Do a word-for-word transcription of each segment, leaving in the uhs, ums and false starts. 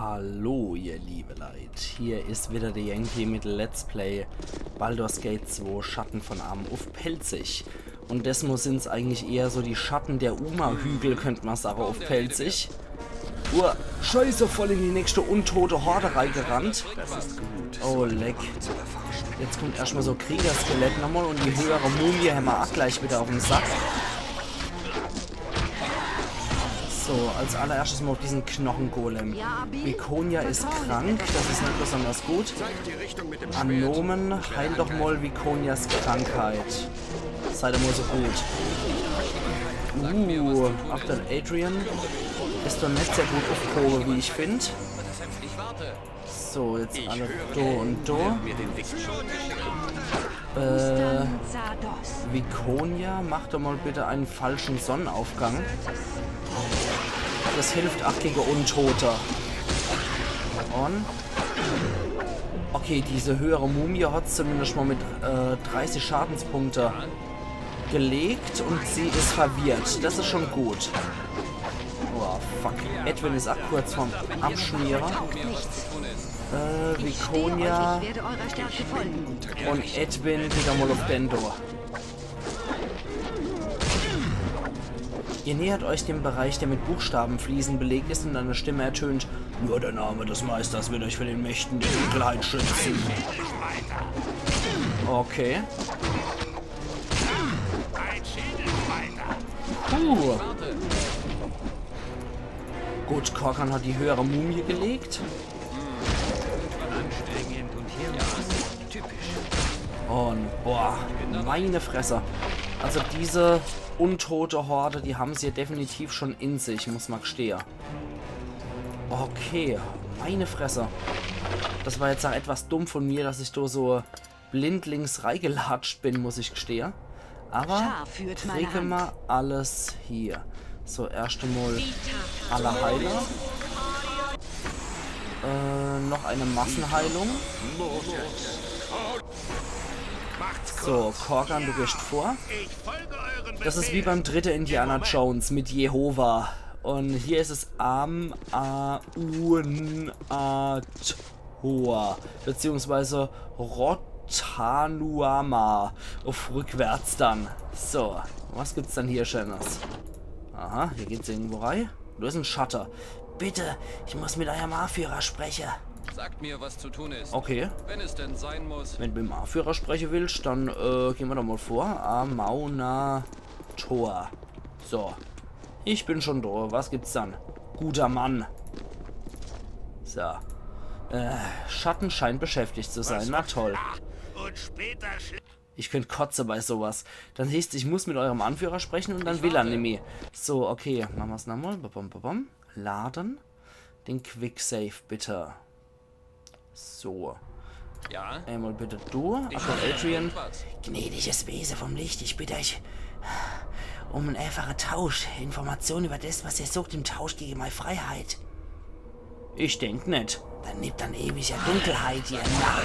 Hallo, ihr liebe Leit. Hier is wieder de Yankee mit Let's Play Baldur's Gate zwei Schatten von Amn uff Pälzisch. Un desmol sin's eigentlich eher so die Schatten der Uma-Hügel, könnt ma sage, uff Pälzisch. Uah, Scheiße, voll in die nächste untote Horde reigerannt. Oh, leck. Jetzt kommt erschtmol so Kriegerskelett nochmol un die höhere Mumie hämmer ach gleich wieder uffm Sack. So, als allererschtes mol uff diesen Knochengolem. Viconia is krank, des is net besonders gut. Anomen, heil doch mol Viconias Krankheit. Sei doch mol so gut. Uh, Abdel Adrian is doch net sehr gut uffgehowe, wie ich find. So, jetzt alle do un do. Äh, Viconia, mach doch mol bitte en falsche Sonnenaufgang. Des hilft ach gege Untote. Un? Okay, diese höhere Mumie hat's zumindescht mol mit äh, dreißig Schadenspunkte gelegt un sie is verwirrt. Des is schun gut. Oh, fuck. Edwin is ach kurz vorm Abschmiere. Äh, Viconia un Edwin geht emol uff den do. Ihr nähert euch dem Bereich, der mit Buchstabenfliesen belegt ist, und eine Stimme ertönt: „Nur der Name des Meisters wird euch vor den Mächten der Dunkelheit schützen.“ Okay. Puh. Gut, Korgan hat die höhere Mumie gelegt. Und boah, meine Fresse. Also diese untote Horde, die haben sie definitiv schon in sich, muss man gestehe. Okay, meine Fresse. Das war jetzt auch etwas dumm von mir, dass ich da so blindlings reigelatscht bin, muss ich gestehe. Aber kriege ma alles hier. So, erscht emol alle heile. Äh, noch eine Massenheilung. So, Korgan, du gehst vor. Das ist wie beim dritte Indiana Jones mit Jehova. Und hier ist es Am, A, Un, A, T. Hoher, beziehungsweise Rotanuama auf rückwärts dann. So, was gibt's dann hier Schönes? Aha, hier geht's irgendwo rei. Du bist ein Schatte. Bitte, ich muss mit eurem Anführer spreche. Sagt mir, was zu tun ist. Okay. Wenn es denn sein muss. Wenn du mit dem Anführer spreche willst, dann äh, gehen wir doch mal vor. Amauna Tor. So. Ich bin schon da. Was gibt's dann? Guter Mann. So. Äh, Schatten scheint beschäftigt zu sein. Na toll. Ich könnt kotze bei sowas. Dann heißt, ich muss mit eurem Anführer sprechen und dann will er nimmi. So, okay. Machen wir's nochmal. Bam, bam, bam, bam. Laden. Den Quicksave bitte. So. Ja? Einmal bitte du. Ach, Adrian. Gnädiges Wese vom Licht, ich bitte euch um einen einfachen Tausch. Informationen über das, was ihr sucht, im Tausch gegen meine Freiheit. Ich denk net. Dann lebt dann ewiger Dunkelheit, ihr Narr.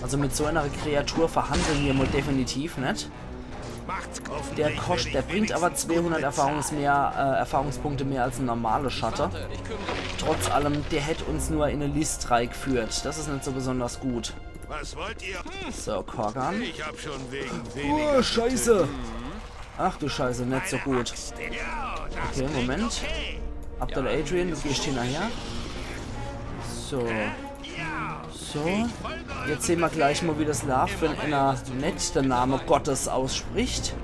Also mit so einer Kreatur verhandeln wir mal definitiv net. Der koscht, der bringt aber zweihundert Erfahrungs mehr, äh, Erfahrungspunkte mehr als ein normaler Schatte. Trotz allem, der hätt uns nur in eine List reingeführt. Das ist nicht so besonders gut. Was wollt ihr? So, Korgan. Ich hab schon wegen weniger. Oh, Scheiße. Ach du Scheiße, nicht so gut. Okay, Moment. Abdel Adrian, du gehst hinterher. So. So, jetzt sehen wir gleich mal, wie das Love, wenn einer net der Name Gottes ausspricht.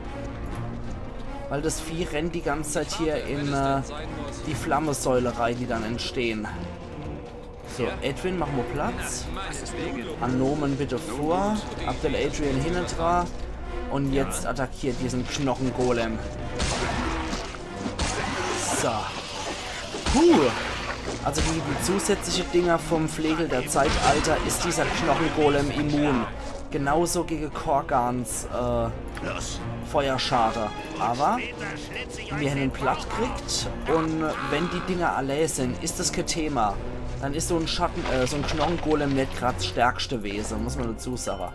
Weil das Vieh rennt die ganze Zeit hier in äh, die Flammesäule rein, die dann entstehen. So, Edwin, mach mal Platz. Anomen bitte vor. Abdel Adrian hinne dra. Und jetzt attackiert diesen Knochengolem. So. Puh. Also gegen die zusätzliche Dinger vom Flegel der Zeitalter ist dieser Knochengolem immun. Genauso gegen Korgans äh, Feuerschade. Aber wir haben ihn platt kriegt und wenn die Dinger alle sind, ist das kein Thema. Dann ist so ein Schatten, äh, so ein Knochengolem net grad das stärkste Wesen, muss man dazu sagen.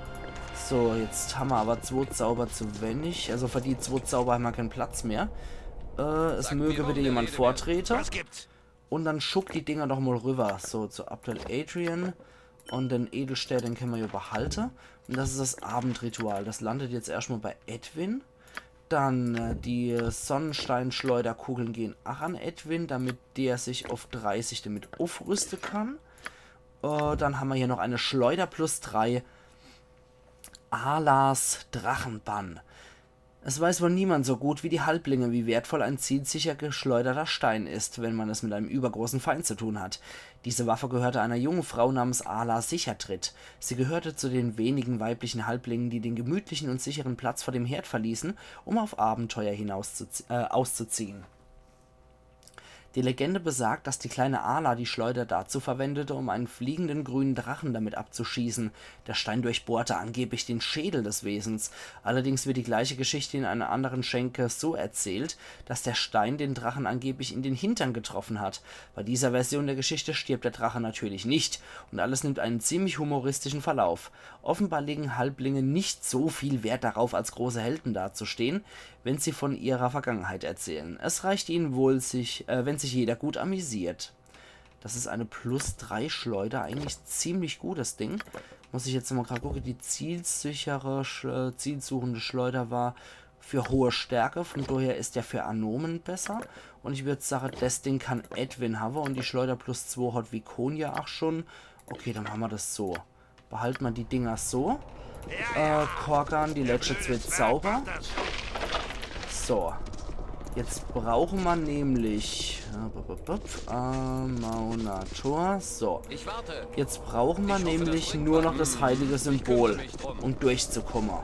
So, jetzt haben wir aber zwei Zauber zu wenig. Also für die zwei Zauber haben wir keinen Platz mehr. Äh, es möge bitte jemand vortrete. Was gibt's? Und dann schuck die Dinger doch mal rüber. So, zu Abdel Adrian. Und den Edelstein, den könne mer ja behalte. Und das is das Abendritual. Das landet jetzt erschtmal bei Edwin. Dann äh, die Sonnensteinschleuderkugeln gehen ach an Edwin, damit der sich auf dreißig damit aufrüste kann. Äh, dann hammer hier noch eine Schleuder plus drei. Alas Drachenbann. Es weiß wohl niemand so gut wie die Halblinge, wie wertvoll ein zielsicher geschleuderter Stein ist, wenn man es mit einem übergroßen Feind zu tun hat. Diese Waffe gehörte einer jungen Frau namens Ala Sichertritt. Sie gehörte zu den wenigen weiblichen Halblingen, die den gemütlichen und sicheren Platz vor dem Herd verließen, um auf Abenteuer hinaus zu zi- äh, auszuziehen. Die Legende besagt, dass die kleine Ala die Schleuder dazu verwendete, um einen fliegenden grünen Drachen damit abzuschießen. Der Stein durchbohrte angeblich den Schädel des Wesens. Allerdings wird die gleiche Geschichte in einer anderen Schenke so erzählt, dass der Stein den Drachen angeblich in den Hintern getroffen hat. Bei dieser Version der Geschichte stirbt der Drache natürlich nicht und alles nimmt einen ziemlich humoristischen Verlauf. Offenbar legen Halblinge nicht so viel Wert darauf, als große Helden dazustehen, wenn sie von ihrer Vergangenheit erzählen. Es reicht ihnen wohl, sich, äh, wenn sich jeder gut amüsiert. Das ist eine plus drei Schleuder, eigentlich ziemlich gutes Ding. Muss ich jetzt mal grad gucke, die zielsichere, Sch äh, zielsuchende Schleuder war für hohe Stärke, von daher is der für Anomen besser. Und ich würd sage, das Ding kann Edwin haben und die Schleuder plus zwei hat Viconia ach schon. Okay, dann hammer das so. Behalte mer die Dinger so. Äh, Korgan, die letzte zwei Zauber. So. Jetzt brauche mer nämlich äh, bup, bup, bup, Amaunator. So. Ich warte. Jetzt brauche mer nämlich nur noch das heilige Symbol, um durchzukommen.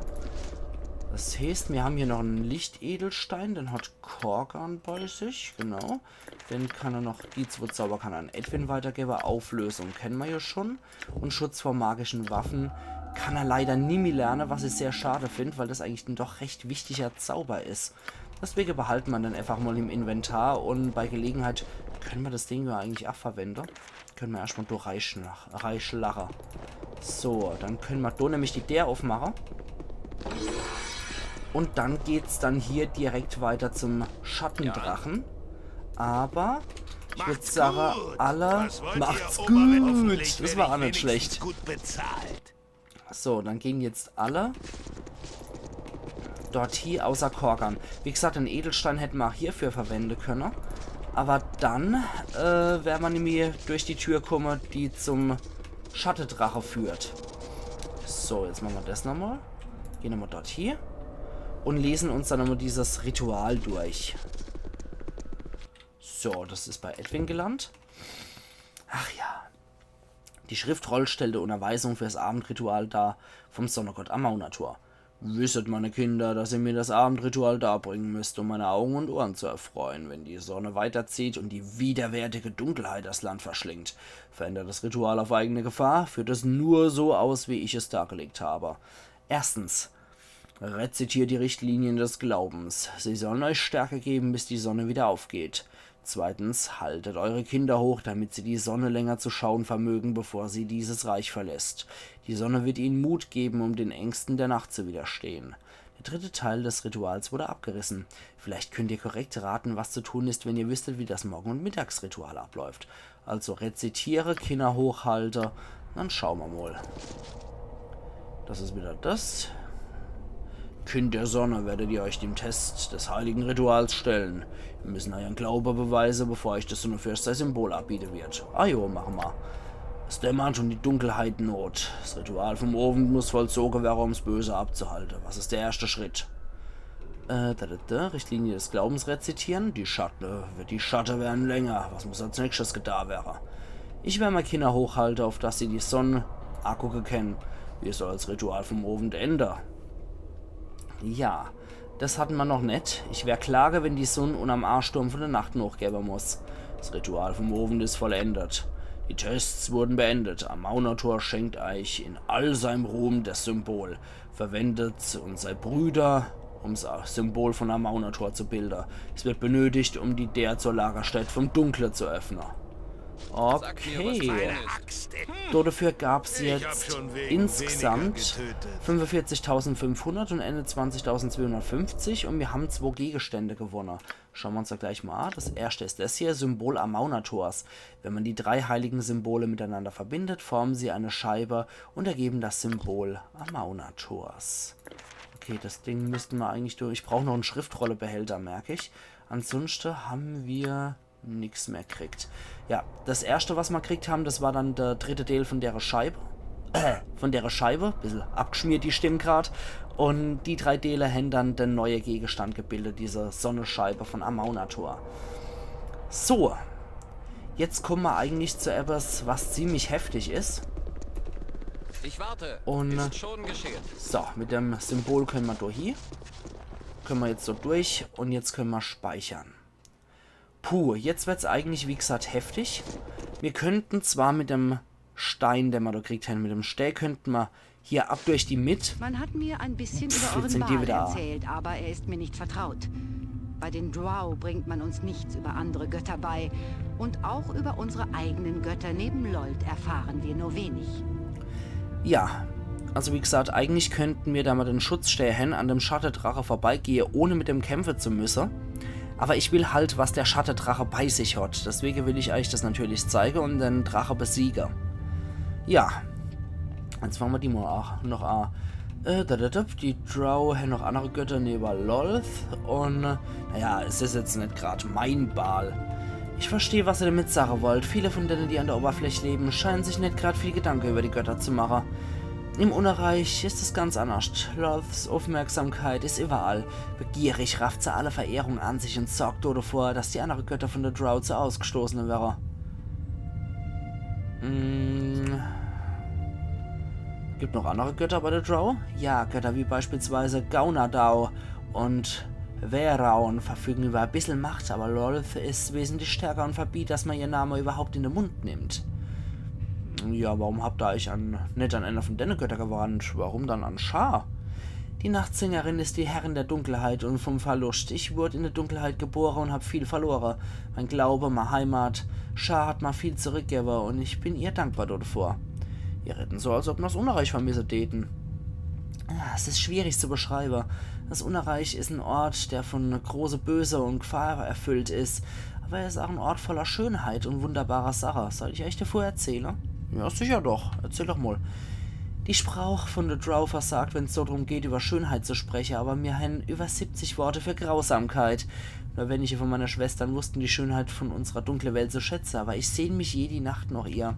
Das heißt, mir haben hier noch einen Lichtedelstein, den hat Korgan bei sich, genau. Den kann er noch, die zwei Zauber kann er an Edwin weitergeben. Auflösung kennen mer ja schon. Und Schutz vor magischen Waffen kann er leider nimmi lernen, was ich sehr schade find, weil das eigentlich ein doch recht wichtiger Zauber is. Deswegen behalten mer den einfach mal im Inventar und bei Gelegenheit können mer das Ding ja eigentlich ach verwenden. Können mer erstmal durch reischlache. So, dann können mer da nämlich die Deer aufmache. Und dann geht's dann hier direkt weiter zum Schattendrachen. Aber ich würd sage, alle macht's gut. Das war ach net schlecht. Gut bezahlt. So, dann gehen jetzt alle dorthie, außer Korgan. Wie gesagt, den Edelstein hätte mer ach hierfür verwenden können. Aber dann äh, wär mer nämlich durch die Tür kommen, die zum Schattendrache führt. So, jetzt machen mer das nochmal. Gehen mer dorthie. Und lesen uns dann nochmal dieses Ritual durch. So, das is bei Edwin gelandet. Ach ja. Die Schriftroll stellte Unterweisung fürs Abendritual dar vom Sonnegott Amaunator. Wisset, meine Kinder, dass ihr mir das Abendritual darbringen müsst, um meine Augen und Ohren zu erfreuen, wenn die Sonne weiterzieht und die widerwärtige Dunkelheit das Land verschlingt. Verändert das Ritual auf eigene Gefahr, führt es nur so aus, wie ich es dargelegt habe. Erstens, rezitiert die Richtlinien des Glaubens. Sie sollen euch Stärke geben, bis die Sonne wieder aufgeht. Zweitens, haltet eure Kinder hoch, damit sie die Sonne länger zu schauen vermögen, bevor sie dieses Reich verlässt. Die Sonne wird ihnen Mut geben, um den Ängsten der Nacht zu widerstehen. Der dritte Teil des Rituals wurde abgerissen. Vielleicht könnt ihr korrekt raten, was zu tun ist, wenn ihr wüsstet, wie das Morgen- und Mittagsritual abläuft. Also rezitiere, Kinder hochhalte. Dann schaue mer mal. Das is wieder das. Kind der Sonne, werdet ihr euch dem Test des heiligen Rituals stellen. Wir müssen euren Glaube beweisen, bevor euch des Sonnefürst sein Symbol abbieten wird. Ajo, machen mer. Es dämmert und die Dunkelheit naht. Das Ritual vom Abend muss vollzogen werden, um's Böse abzuhalten. Was ist der erste Schritt? Äh, da, da, da, Richtlinie des Glaubens rezitieren. Die Schatte, die Schatte werden länger. Was muss als nächstes getan werden? Ich werde mei Kinder hochhalte, auf dass sie die Sonne angucke kennen. Wie soll das Ritual vom Abend ende? Ja, das hatten mer noch net. Ich wär klage, wenn die Sonne unnerm Ansturm von der Nacht nachgebe muss. Das Ritual vom Abend is vollendet. Die Tests wurden beendet. Amaunator schenkt euch in all seinem Ruhm das Symbol. Verwendet und sei Brüder, um's Symbol von Amaunator zu bilden. Es wird benötigt, um die Deer zur Lagerstätte vom Dunkle zu öffnen. Okay. Dodefür gab's jetzt insgesamt fünfundvierzigtausendfünfhundert und einundzwanzigtausendzweihundertfünfzig und mir haben zwo Gegenstände gewonne. Schauen wir uns da gleich mal an. Das erste ist das hier, Symbol Amaunators. Wenn man die drei heiligen Symbole miteinander verbindet, formen sie eine Scheibe und ergeben das Symbol Amaunators. Okay, das Ding müssten wir eigentlich durch. Ich brauche noch einen Schriftrollebehälter, merke ich. Ansonsten haben wir nix mehr kriegt. Ja, das erste, was wir kriegt haben, das war dann der dritte Teil von der Scheibe. Äh, von der Scheibe. Bissel abgeschmiert die Stimme grad. Und die drei Teile haben dann den neuen Gegenstand gebildet, diese Sonnescheibe von Amaunator. So, jetzt kommen wir eigentlich zu etwas, was ziemlich heftig ist. Ich warte. Und Ist schon geschehen. So, mit dem Symbol können wir durch hier. Können wir jetzt so durch und jetzt können wir speichern. Puh, jetzt wird's eigentlich, wie gesagt, heftig. Wir könnten zwar mit dem Stein, den wir da gekriegt haben, mit dem Stää, könnten wir hier ab durch die Mitte. Man hat mir ein bisschen über Jetzt sind die Ornbal wieder. Erzählt, aber er ist mir nicht vertraut. Bei den Drow bringt man uns nichts über andere Götter bei. Und auch über unsere eigenen Götter neben Lolth erfahren wir nur wenig. Ja, also wie gesagt, eigentlich könnten wir, da wir den Schutzstää haben, an dem Schattedrache vorbeigehe, ohne mit dem kämpfen zu müssen. Aber ich will halt, was der Schattedrache bei sich hat. Deswegen will ich euch das natürlich zeigen und den Drache besiegen. Ja, jetzt fangen wir die mal auch noch an. Äh, da, da, da, die Drow haben noch andere Götter neben Lolth. Und, äh, naja, es ist jetzt nicht grad mein Bal. Ich verstehe, was ihr damit sagen wollt. Viele von denen, die an der Oberfläche leben, scheinen sich nicht grad viel Gedanken über die Götter zu machen. Im Unnerreich ist es ganz anders. Lolths Aufmerksamkeit ist überall. Begierig rafft sie alle Verehrung an sich und sorgt dafür, dass die anderen Götter von der Drow zu Ausgestoßenen werden. Mm. Gibt noch andere Götter bei der Drow? Ja, Götter wie beispielsweise Gaunadau und Veraun verfügen über ein bisschen Macht, aber Lolth ist wesentlich stärker und verbietet, dass man ihr Name überhaupt in den Mund nimmt. Ja, warum habt ihr euch an, nicht an einer von denen Götter gewandt? Warum dann an Shar? Die Nachtsingerin ist die Herrin der Dunkelheit und vom Verlust. Ich wurde in der Dunkelheit geboren und hab viel verloren. Mein Glaube, meine Heimat. Shar hat mir viel zurückgegeben und ich bin ihr dankbar dafür. Ihr reden so, als ob mer's Unnerreich vermisse täten. Ah, es ist schwierig zu beschreiben. Das Unnerreich ist ein Ort, der von große Böse und Gefahr erfüllt ist. Aber er ist auch ein Ort voller Schönheit und wunderbarer Sache. Soll ich euch davon erzählen? Ja, sicher doch. Erzähl doch mal. Die Sprache von der Drow versagt, wenn's so drum geht, über Schönheit zu sprechen, aber mir haben über siebzig Worte für Grausamkeit. Nur wenige von meinen Schwestern wussten die Schönheit von unserer dunklen Welt zu schätzen, aber ich sehn mich jede Nacht nach ihr.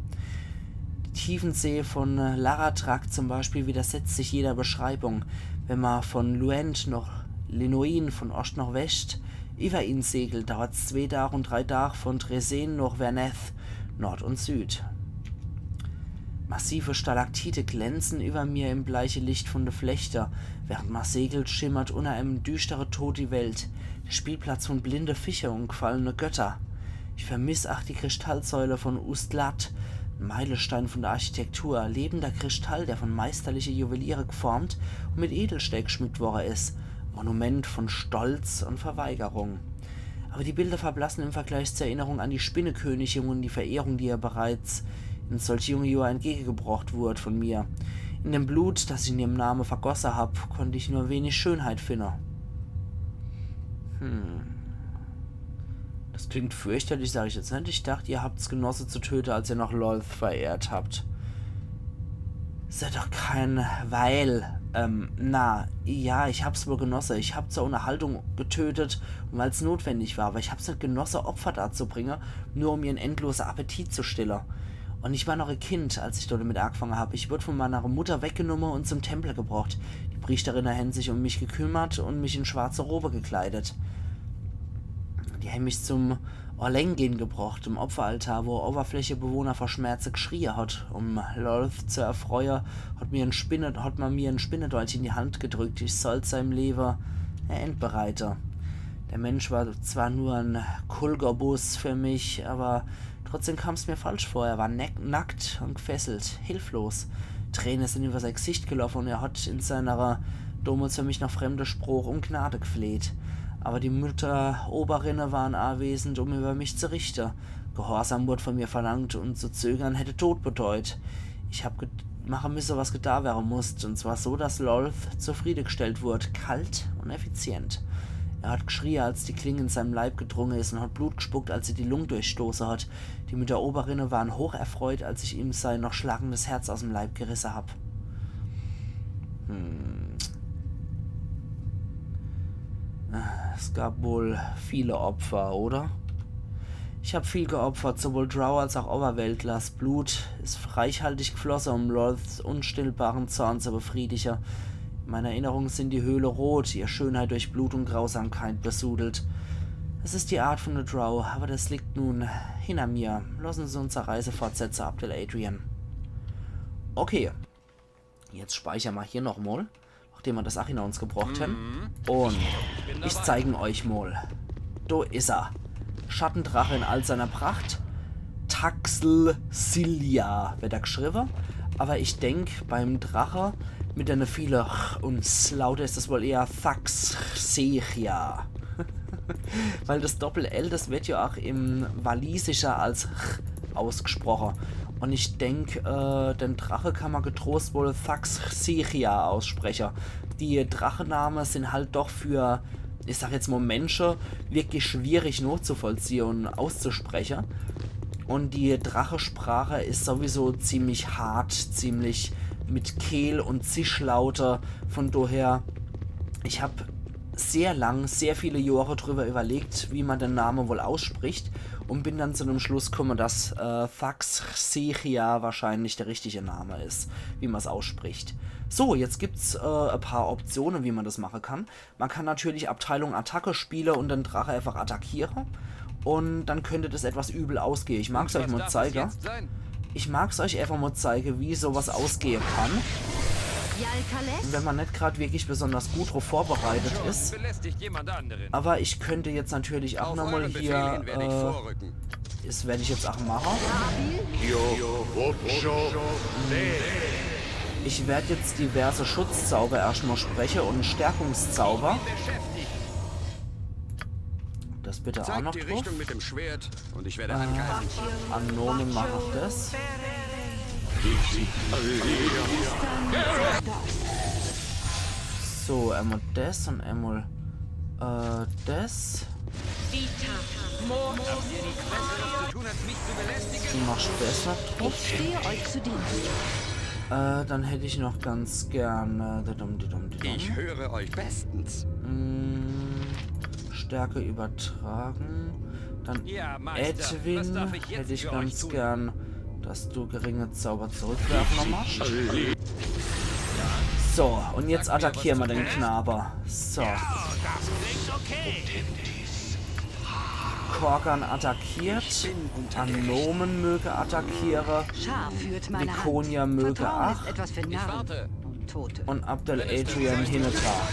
Die Tiefensee von Laratrak zum Beispiel widersetzt sich jeder Beschreibung. Wenn man von Luend nach Lenoin, von Ost nach West, über ihn segelt, dauert's zwei Tage und drei Tage von Dresene nach Verneth, Nord und Süd. Massive Stalaktite glänzen über mir im bleiche Licht von der Flechte. Während man segelt, schimmert unter einem düstere Tod die Welt, der Spielplatz von blinde Fische und gefallene Götter. Ich vermiss auch die Kristallsäule von Ustlat, ein Meilenstein von der Architektur, lebender Kristall, der von meisterliche Juweliere geformt und mit Edelstein geschmückt worden ist. Monument von Stolz und Verweigerung. Aber die Bilder verblassen im Vergleich zur Erinnerung an die Spinnekönigin und die Verehrung, die ihr bereits in solch junge Jahren entgegengebracht wurde von mir. In dem Blut, das ich in ihrem Namen vergossen hab, konnte ich nur wenig Schönheit finden. Hm. Das klingt fürchterlich, sag ich jetzt nicht. Ich dachte, ihr habt's genossen zu töten, als ihr noch Lolth verehrt habt. Sei doch kein Weil. Ähm, na, ja, ich hab's wohl genossen. Ich hab zur Unterhaltung getötet, und weil's notwendig war, aber ich hab's nicht genossen, Opfer darzubringen, nur um ihren endlosen Appetit zu stillen. Und ich war noch ein Kind, als ich dort damit angefangen hab. Ich wurde von meiner Mutter weggenommen und zum Tempel gebracht. Die Priesterinnen haben sich um mich gekümmert und mich in schwarze Robe gekleidet. Die haben mich zum Orlengin gebracht, dem Opferaltar, wo Oberflächebewohner vor Schmerzen geschrien hat. Um Lolth zu erfreuen, hat, mir ein Spinne, hat man mir ein Spinnedolch in die Hand gedrückt. Ich sollt seinem Leben ein End bereiten. Der Mensch war zwar nur ein Kulgerbus für mich, aber trotzdem kam's mir falsch vor. Er war neck- nackt und gefesselt, hilflos. Tränen sind über sein Gesicht gelaufen und er hat in seiner damals für mich noch fremde Sprache um Gnade gefleht. Aber die Mutter Oberinne waren anwesend, um über mich zu richten. Gehorsam wurde von mir verlangt und zu zögern hätte Tod bedeut. Ich hab ge-, mache müsse, was getan werden musst, und zwar so, dass Lolth zufriedegestellt wurde, kalt und effizient. Er hat geschrien, als die Klinge in seinem Leib gedrungen ist, und hat Blut gespuckt, als sie die Lunge durchstoßen hat. Die Mutter Oberinne waren hocherfreut, als ich ihm sein noch schlagendes Herz aus dem Leib gerissen hab. Hm. Es gab wohl viele Opfer, oder? Ich hab viel geopfert, sowohl Drow als auch Oberweltlers. Blut ist reichhaltig geflossen, um Lolths unstillbaren Zorn zu befriedigen. In meiner Erinnerung sind die Höhle rot, ihr Schönheit durch Blut und Grausamkeit besudelt. Es ist die Art von den Drow, aber das liegt nun hinter mir. Lassen Sie uns unsere Reise fortsetzen, Abdel Adrian. Okay. Jetzt speichern wir hier nochmal, nachdem wir das Archinounce gebracht haben. Und ich zeigen euch mal. Da ist er. Schattendrache in all seiner Pracht. Taxl Silia wird er geschrieben. Aber ich denk, beim Drache mit einer viele Ch und S Laute ist das wohl eher Thaxxegia. Weil das Doppel-L, das wird ja auch im Walisische als Ch ausgesprochen. Und ich denk, äh, den Drache kann man getrost wohl Thaxxegia aussprechen. Die Drachennamen sind halt doch für, ich sag jetzt mal, Menschen wirklich schwierig nachzuvollziehen und auszusprechen. Und die Drachesprache ist sowieso ziemlich hart, ziemlich mit Kehl und Zischlaute. Von daher, ich hab sehr lang, sehr viele Jahre drüber überlegt, wie man den Namen wohl ausspricht, und bin dann zu dem Schluss gekommen, dass, äh, Thaxxegia wahrscheinlich der richtige Name ist, wie man's ausspricht. So, jetzt gibt's, äh, ein paar Optionen, wie man das machen kann. Man kann natürlich Abteilung Attacke spielen und den Drache einfach attackieren. Und dann könnte das etwas übel ausgehen. Ich mag's euch mal zeigen. Ich mag's euch einfach mal zeigen, wie sowas ausgehen kann. Und wenn man nicht gerade wirklich besonders gut drauf vorbereitet ist. Aber ich könnte jetzt natürlich auch nochmal hier, äh, das werde ich jetzt auch machen. Ich werde jetzt diverse Schutzzauber erstmal sprechen und einen Stärkungszauber. Das bitte auch noch drauf. Richtung mit dem Schwert und ich werde angreifen. Anomen macht noch das. So, einmal das und einmal, äh, das. Habt ihr nichts Besseres zu tun, als mich zu belästigen? Du machst besser drauf. Ich stehe euch zu Diensten. Äh, dann hätte ich noch ganz gern, äh, dudum, dudum, dudum. Ich höre euch bestens. Mm, Stärke übertragen. Dann Edwin hätte ich ganz gern, dass du geringe Zauber zurückwerfen machst. So, und jetzt attackieren wir den Knaber. So. Korgan attackiert. Anomen möge attackieren. Viconia möge acht. Und Abdel Adrian hinne dra.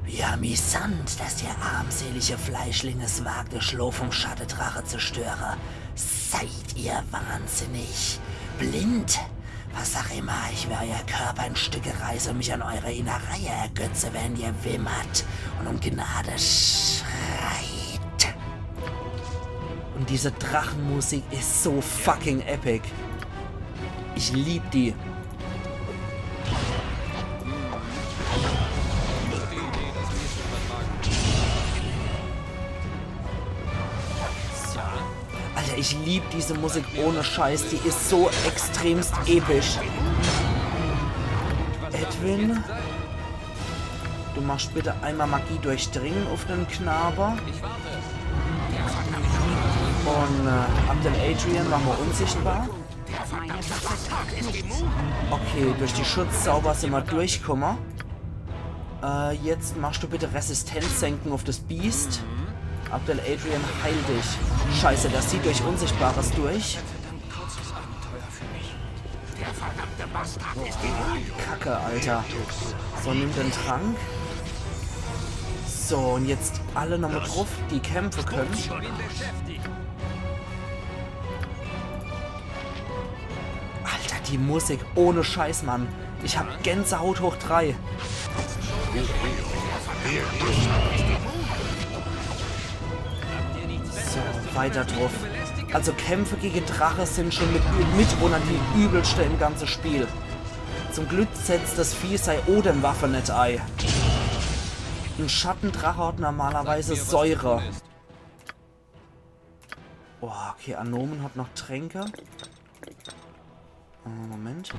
Wie amüsant, dass ihr armselige Fleischlinge es wagt, de Schlaf vom Schattendrache zu stören. Seid ihr wahnsinnig? Blind? Was auch immer, ich werde euer Körper in Stücke reißen und mich an eurer Innerei ergötzen, während ihr wimmert und um Gnade schreit. Und diese Drachenmusik ist so fucking epic. Ich lieb die. Alter, ich lieb diese Musik ohne Scheiß, die ist so extremst episch. Edwin, du machst bitte einmal Magie durchdringen auf den Knaber. Und, äh, Abdel Adrian machen wir unsichtbar. Okay, durch die Schutzzauber sind wir durchgekommen. Äh, jetzt machst du bitte Resistenz senken auf das Biest. Abdel Adrian, heil dich. Scheiße, das zieht durch Unsichtbares durch. Boah, Kacke, Alter. So, nimm den Trank. So, und jetzt alle nochmal drauf, die kämpfen können. Alter, die Musik, ohne Scheiß, Mann. Ich hab Gänsehaut hoch drei. So, weiter druff. Also Kämpfe gege Drache sin schon mit, mitunner die übelste im ganze Spiel. Zum Glück setzt das Vieh sei Odemwaffe net ei. En Schattendrache hat normalerweise Säure. Oh, okay, Anomen hat noch Tränke. Äh, Moment.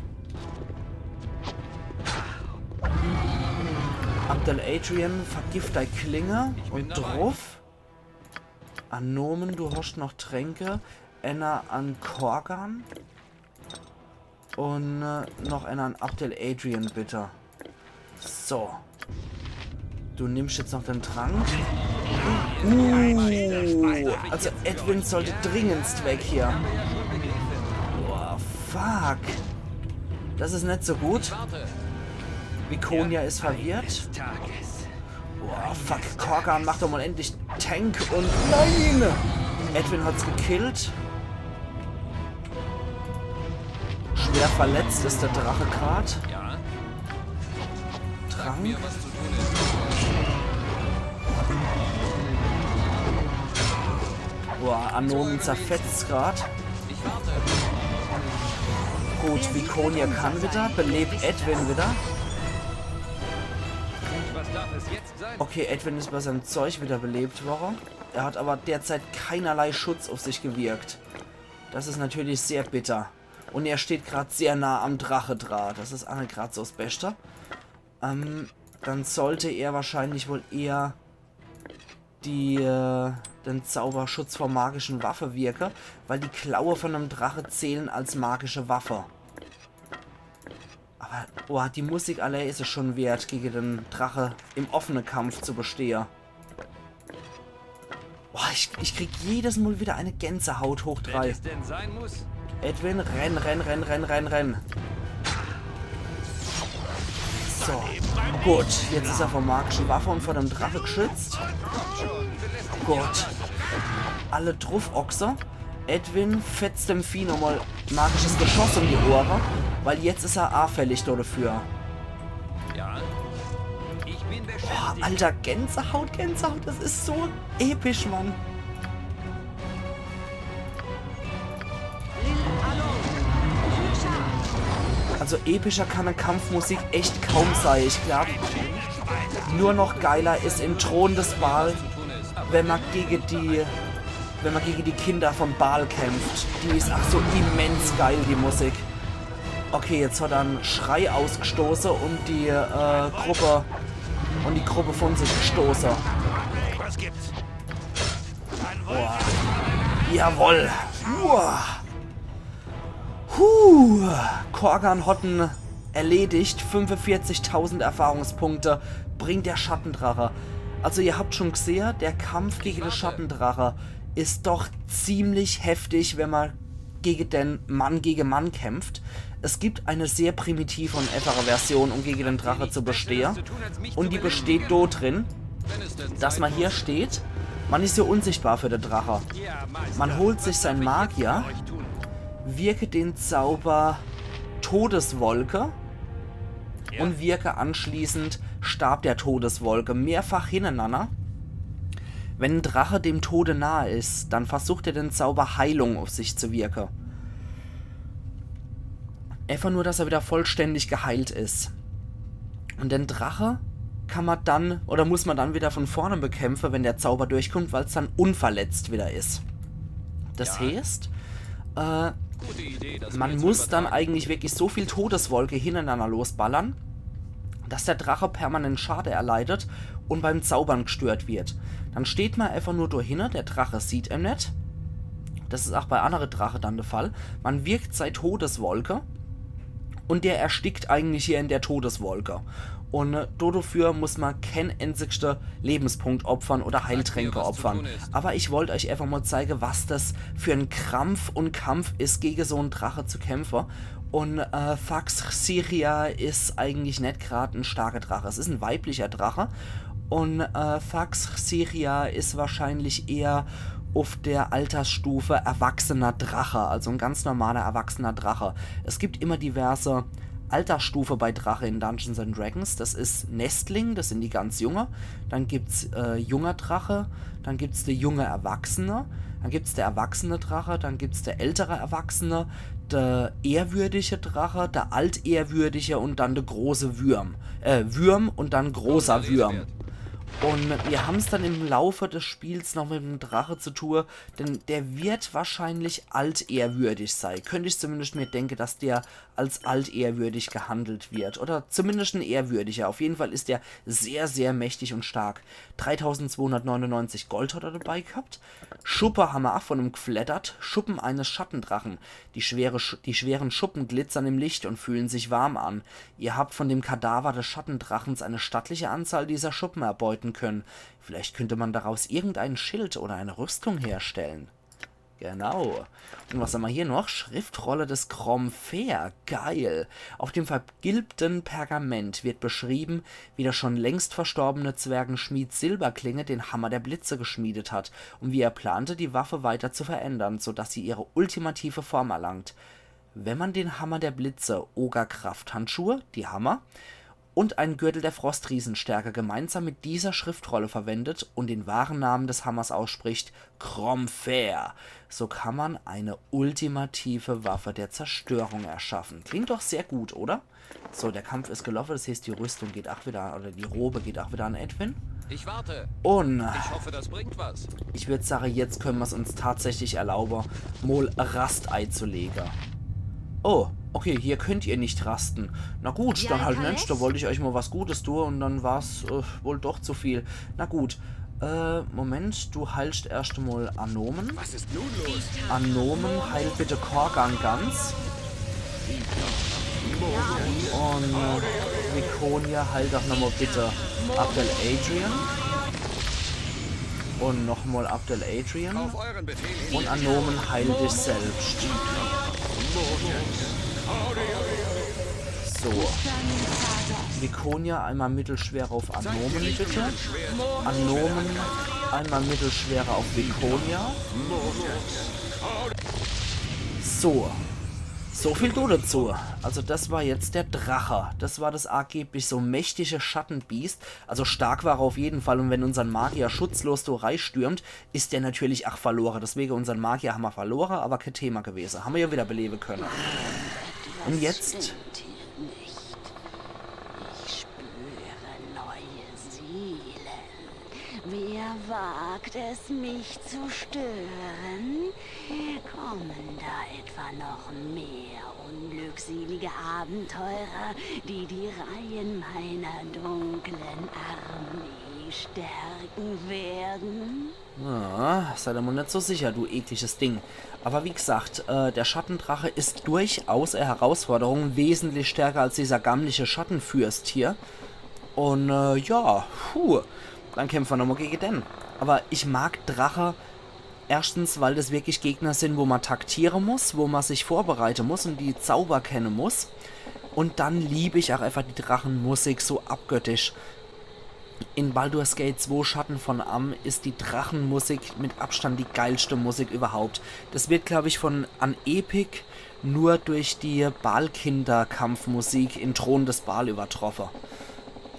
Abdel Adrian, vergift dei Klinge und druff. Anomen, du hast noch Tränke. Enner an Korgan. Und äh, noch enner an Abdel Adrian, bitte. So. Du nimmst jetzt noch den Trank. Uh, also Edwin sollte dringendst weg hier. Boah, fuck. Das is net so gut. Viconia is verwirrt. Boah, fuck, Korgan, mach doch mal endlich Tank und nein! Edwin hat's gekillt. Schwer verletzt is der Drache grad. Trank. Boah, Anomen zerfetzt grad. Gut, Viconia kann wieder, belebt Edwin wieder. Okay, Edwin is bei seinem Zeug wieder belebt worre. Er hat aber derzeit keinerlei Schutz auf sich gewirkt. Das is natürlich sehr bitter. Und er steht grad sehr nah am Drache dra. Das is aa net grad so 's Beste. Ähm, dann sollte er wahrscheinlich wohl eher die, äh, den Zauber Schutz vor magischen Waffe wirke, weil die Klaue von 'nem Drache zählen als magische Waffe. Aber, boah, die Musik allää is es schon wert, gege den Drache im offene Kampf zu bestehe. Boah, ich, ich krieg jedes Mal wieder eine Gänsehaut hoch drei. Edwin, renn, renn, renn, renn, renn, renn. So, gut. Jetzt is er vor magische Waffe und vor dem Drache geschützt. Gut. Alle druff, Ochse. Edwin fetzt dem Vieh nochmal magisches Geschoss um die Ohre, weil jetzt is er anfällig dafür. Ja. Ich bin beschäftigt. Boah, Alter, Gänsehaut, Gänsehaut, das is so episch, Mann. Also epischer kann e Kampfmusik echt kaum sei. Ich glaub, nur noch geiler is im Thron des Baal, wenn man gege die, wenn man gege die Kinder von Baal kämpft. Die is ach so immens geil, die Musik. Okay, jetzt hat er en Schrei ausgestoße und die äh, Gruppe und die Gruppe von sich gestoße. Was gibt's? Boah. Jawoll. Uah. Huh. Korgan hat en erledigt. Fünfundvierzigtausend Erfahrungspunkte bringt der Schattendrache. Also ihr habt schon gesehe, der Kampf gege de Schattendrache is doch ziemlich heftig, wenn man gege den Mann gege Mann kämpft. Es gibt eine sehr primitive und einfache Version, um gege den Drache zu bestehe. Und die besteht do drin, dass man hier steht, man is ja unsichtbar für de Drache. Man holt sich sein Magier, wirke den Zauber Todeswolke und wirke anschließend Stab der Todeswolke mehrfach hintereinander. Wenn en Drache dem Tode nahe is, dann versucht er den Zauber Heilung auf sich zu wirke. Einfach nur, dass er wieder vollständig geheilt is. Und den Drache kann man dann, oder muss man dann wieder von vorne bekämpfe, wenn der Zauber durchkommt, weil's dann unverletzt wieder is. Das heißt, äh, man muss dann eigentlich wirklich so viel Todeswolke hintereinander losballern, dass der Drache permanent Schade erleidet und beim Zaubern gestört wird. Dann steht man einfach nur do hinne, der Drache sieht em net. Das is ach bei andere Drache dann der Fall. Man wirkt sei Todeswolke und der erstickt eigentlich hier in der Todeswolke. Und äh, dodefür muss man kein einzigste Lebenspunkt opfern oder Heiltränke opfern. Aber ich wollt euch einfach mal zeige, was das für en Krampf und Kampf is, gege so en Drache zu kämpfe. Und äh, Fax Xyria is eigentlich net grad en starker Drache. Es is en weiblicher Drache. Und äh, Fax Xyria is wahrscheinlich eher auf der Altersstufe erwachsener Drache, also en ganz normaler erwachsener Drache. Es gibt immer diverse Altersstufe bei Drache in Dungeons and Dragons. Das is Nestling, das sin die ganz Junge. Dann gibt's äh, junger Drache, dann gibt's der junge Erwachsene, dann gibt's der erwachsene Drache, dann gibt's der ältere Erwachsene, der ehrwürdige Drache, der altehrwürdige und dann der große Würm. Äh, Würm und dann großer Würm. Und wir haben's dann im Laufe des Spiels noch mit dem Drache zu tun, denn der wird wahrscheinlich altehrwürdig sei. Könnt ich zumindest mir denke, dass der als altehrwürdig gehandelt wird. Oder zumindest ein ehrwürdiger. Auf jeden Fall is der sehr, sehr mächtig und stark. Dreitausendzweihundertneunundneunzig Gold hat er dabei gehabt. Schuppe hammer ach von em gfleddert. Schuppen eines Schattendrachen. Die, schwere Sch die schweren Schuppen glitzern im Licht und fühlen sich warm an. Ihr habt von dem Kadaver des Schattendrachens eine stattliche Anzahl dieser Schuppen erbeuten können. Vielleicht könnte man daraus irgendein Schild oder eine Rüstung herstellen. Genau. Und was hammer hier noch? Schriftrolle des Gromfair. Geil. Auf dem vergilbten Pergament wird beschrieben, wie der schon längst verstorbene Zwergenschmied Silberklinge den Hammer der Blitze geschmiedet hat und wie er plante, die Waffe weiter zu verändern, sodass sie ihre ultimative Form erlangt. Wenn man den Hammer der Blitze, Ogerkrafthandschuhe, die Hammer, und einen Gürtel der Frostriesenstärke gemeinsam mit dieser Schriftrolle verwendet und den wahren Namen des Hammers ausspricht, Gromfair, so kann man eine ultimative Waffe der Zerstörung erschaffen. Klingt doch sehr gut, oder? So, der Kampf is geloffe, das heißt, die Rüstung geht ach wieder, oder die Robe geht ach wieder an Edwin. Ich warte. Und Ich hoffe, das bringt was. ich würd sage, jetzt können mer's uns tatsächlich erlaube, mol e Rast eizulege. Oh, okay, hier könnt ihr nicht rasten. Na gut, Ja, dann halt Kalles? Mensch, da wollt ich euch mal was Gutes tun und dann war's äh, wohl doch zu viel. Na gut, äh, Moment, du heilst erscht mal Anomen. Was ist nun los? Anomen, heil bitte Korgan ganz. Und äh, Viconia, heil doch nochmal bitte Abdel Adrian. Und nochmal Abdel Adrian. Auf euren Befehl hin. Und Anomen, heil dich selbst. So. Viconia, einmal mittelschwere auf Anomen, bitte. Anomen, einmal mittelschwere auf Viconia. So. So viel do dazu. Also das war jetzt der Drache. Das war das angeblich so mächtige Schattenbiest. Also stark war er auf jeden Fall. Und wenn unsern Magier schutzlos do reistürmt, is der natürlich ach verlore. Deswege unsern Magier hammer verlore, aber kein Thema gewese. Hammer ja wieder belebe könne. Und jetzt? Stimmt hier nicht. Ich spüre neue Seelen. Wer wagt es, mich zu stören? Kommen da etwa noch mehr unglückselige Abenteurer, die die Reihen meiner dunklen Armee stärken werden? Ah, sei da mal net so sicher, du ekliges Ding. Aber wie gesagt, äh, der Schattendrache is durchaus e Herausforderung, wesentlich stärker als dieser gammliche Schattenfürst hier. Und äh, ja, puh, dann kämpfe mer nochmal gegen den. Aber ich mag Drache erstens, weil das wirklich Gegner sind, wo man taktieren muss, wo man sich vorbereiten muss und die Zauber kennen muss. Und dann lieb ich auch einfach die Drachenmusik so abgöttisch. In Baldur's Gate zwei Schatten von Amn is die Drachenmusik mit Abstand die geilste Musik überhaupt. Das wird, glaub ich, von an Epic nur durch die Bhaalkinder-Kampfmusik in Thron des Bhaal übertroffen.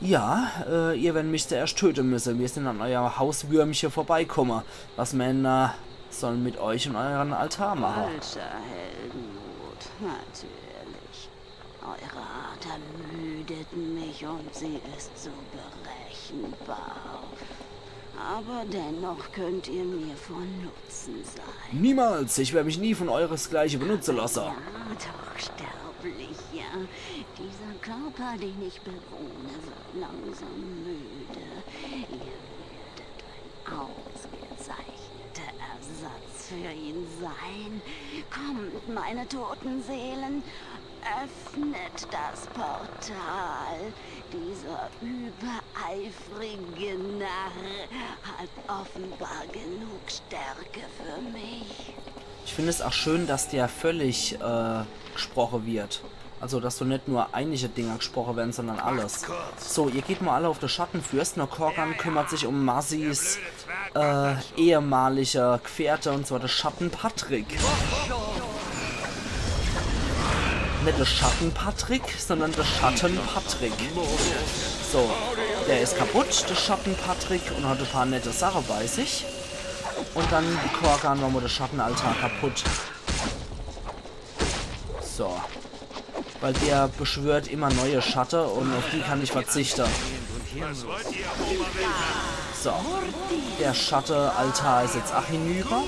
Ja, äh, ihr werdet mich zuerst töten müssen. Wir sind an euer Hauswürmchen vorbeikommen. Was Männer sollen mit euch und euren Altar machen? Falscher Heldenmut, natürlich. Eure Art ermüdet mich und sie ist so berechenbar. Aber dennoch könnt ihr mir von Nutzen sein. Niemals! Ich werde mich nie von euresgleichen benutzen lassen. Ja, doch, Sterblicher. Dieser Körper, den ich bewohne, wird langsam müde. Ihr werdet ein ausgezeichneter Ersatz für ihn sein. Kommt, meine toten Seelen, öffnet das Portal. Dieser übereifrige Narr hat offenbar genug Stärke für mich. Ich finde es auch schön, dass der völlig äh, gesprochen wird. Also, dass so net nur einige Dinger gesprochen werden, sondern alles. So, ihr geht mal alle auf den Schattenfürst. Nur Korgan kümmert sich um Mazis äh, ehemaliger Gefährte, und zwar der Schatten Patrick. Net de Schatten-Patrick, sondern de Schatten-Patrick. So, der is kaputt, de Schatten-Patrick, un hat e paar nette Sache bei sich. Un dann Korgan mache mer de Schattenaltar kaputt. So. Weil der beschwört immer neue Schatte un uff die kann ich verzichte. So. Der Schattenaltar is jetzt ach hinüber.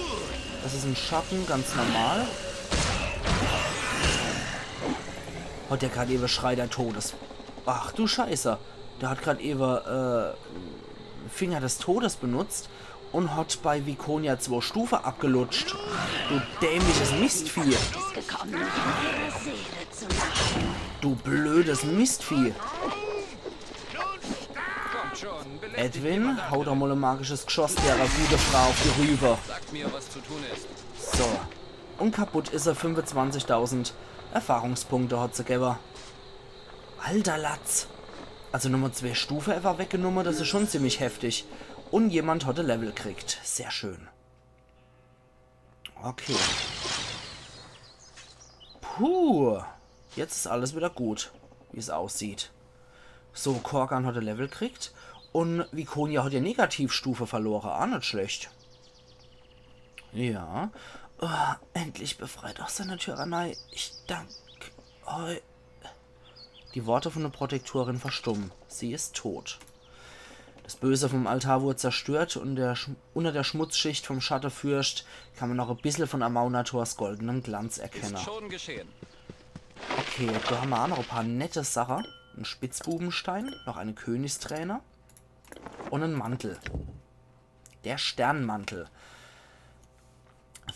Das is en Schatten, ganz normal. Hat der grad ewe Schrei des Todes. Ach du Scheiße. Der hat grad ewe, äh, Finger des Todes benutzt un hat bei Viconia zwo Stufe abgelutscht. Du dämliches Mistvieh. Du blödes Mistvieh. Edwin, hau doch mol e magisches Geschoss derer gute Frau uff die Rübe. Sagt mir, was zu tun ist. So. Un kaputt is er. Fünfezwanzigtausend Erfahrungspunkte hat se gewwe. Alter Latz. Also nochmol zwee Stufe einfach weggenumme, das is schon ziemlich heftig. Un jemand hat e Level kriegt. Sehr schön. Okay. Puh. Jetzt is alles wieder gut, wie's aussieht. So, Korgan hat e Level kriegt. Un Viconia hat ihr Negativstufe verlore. Ach net schlecht. Ja. Oh, endlich befreit aus seiner Tyrannei. Ich dank euch. Die Worte von der Protektorin verstummen. Sie ist tot. Das Böse vom Altar wurde zerstört und der Schm unter der Schmutzschicht vom Schattefürst kann man noch e bissel von Amaunathors goldenem Glanz erkenne. Ist schon geschehen. Okay, do hammer ach noch e paar nette Sache. En Spitzbubenstein, noch eine Königsträne und en Mantel. Der Sternmantel.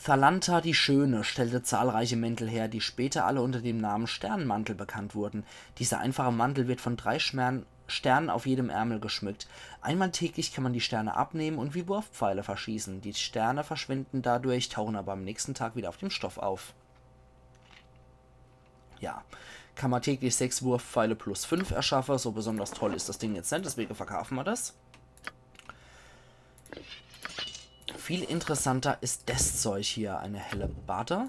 Thalanta die Schöne stellte zahlreiche Mäntel her, die später alle unter dem Namen Sternmantel bekannt wurden. Dieser einfache Mantel wird von drei Schmern Sternen auf jedem Ärmel geschmückt. Einmal täglich kann man die Sterne abnehmen und wie Wurfpfeile verschießen. Die Sterne verschwinden dadurch, tauchen aber am nächsten Tag wieder auf dem Stoff auf. Ja, kann man täglich sechs Wurfpfeile plus fünf erschaffe. So besonders toll is das Ding jetzt net, deswege verkaufe mer das. Viel interessanter is des Zeug hier, eine Hellebarde.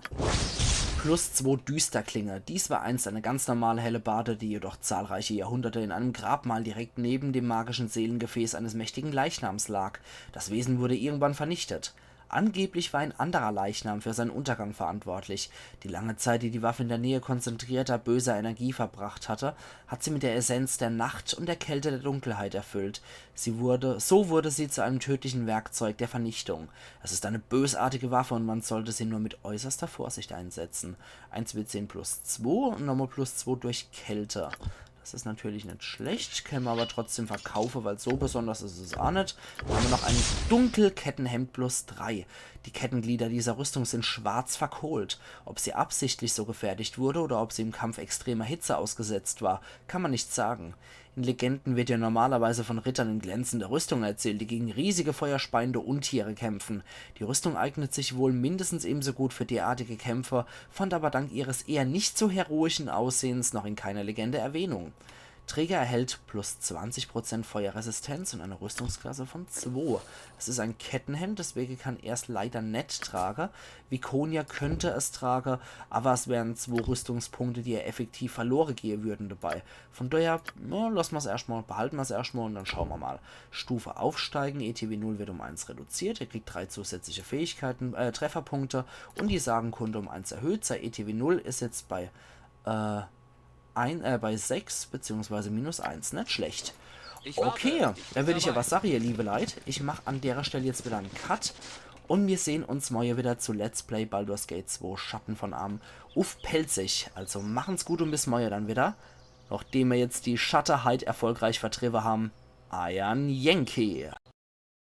Plus zwo Düsterklinge. Dies war einst eine ganz normale Hellebarde, die jedoch zahlreiche Jahrhunderte in einem Grabmal direkt neben dem magischen Seelengefäß eines mächtigen Leichnams lag. Das Wesen wurde irgendwann vernichtet. Angeblich war ein anderer Leichnam für seinen Untergang verantwortlich. Die lange Zeit, die die Waffe in der Nähe konzentrierter, böser Energie verbracht hatte, hat sie mit der Essenz der Nacht und der Kälte der Dunkelheit erfüllt. Sie wurde, so wurde sie zu einem tödlichen Werkzeug der Vernichtung. Es ist eine bösartige Waffe und man sollte sie nur mit äußerster Vorsicht einsetzen. Eins W zehn plus zwo und nochmal plus zwo durch Kälte. Das is natürlich net schlecht, kenne mer aber trotzdem verkaufe, weil so besonders is es ach net. Dann hammer noch ein Dunkelkettenhemd plus drei. Die Kettenglieder dieser Rüstung sind schwarz verkohlt. Ob sie absichtlich so gefertigt wurde oder ob sie im Kampf extremer Hitze ausgesetzt war, kann man nicht sagen. In Legenden wird ja normalerweise von Rittern in glänzender Rüstung erzählt, die gegen riesige feuerspeiende Untiere kämpfen. Die Rüstung eignet sich wohl mindestens ebenso gut für derartige Kämpfe, fand aber dank ihres eher nicht so heroischen Aussehens noch in keiner Legende Erwähnung. Träger erhält plus zwanzig Prozent Feuerresistenz und eine Rüstungsklasse von zwo. Es is ein Kettenhemd, deswege kann er's leider net trage. Viconia könnte es trage, aber es wären zwo Rüstungspunkte, die ihr effektiv verlore gehe würden dabei. Von daher, na, lasse mer's erscht mal, behalte mer's erscht mal und dann schaue mer mal. Stufe aufsteigen, E T W null wird um eins reduziert, er kriegt drei zusätzliche Fähigkeiten, äh, Trefferpunkte und die Sagenkunde um eins erhöht. Sei E T W null is jetzt bei, äh, ein, äh, bei sechs beziehungsweise minus eins. Net schlecht. Okay, dann würd ich aber sage, ihr liebe Leit, ich mach an derer Stell jetzt wieder en Cut und mir sehen uns morje wieder zu Let's Play Baldur's Gate zwo Schatten von Amn uff Pälzisch. Also machen's gut und bis morje dann wieder. Nachdem mer jetzt die Schatte heit erfolgreich vertriebe haben, eiern Yankee.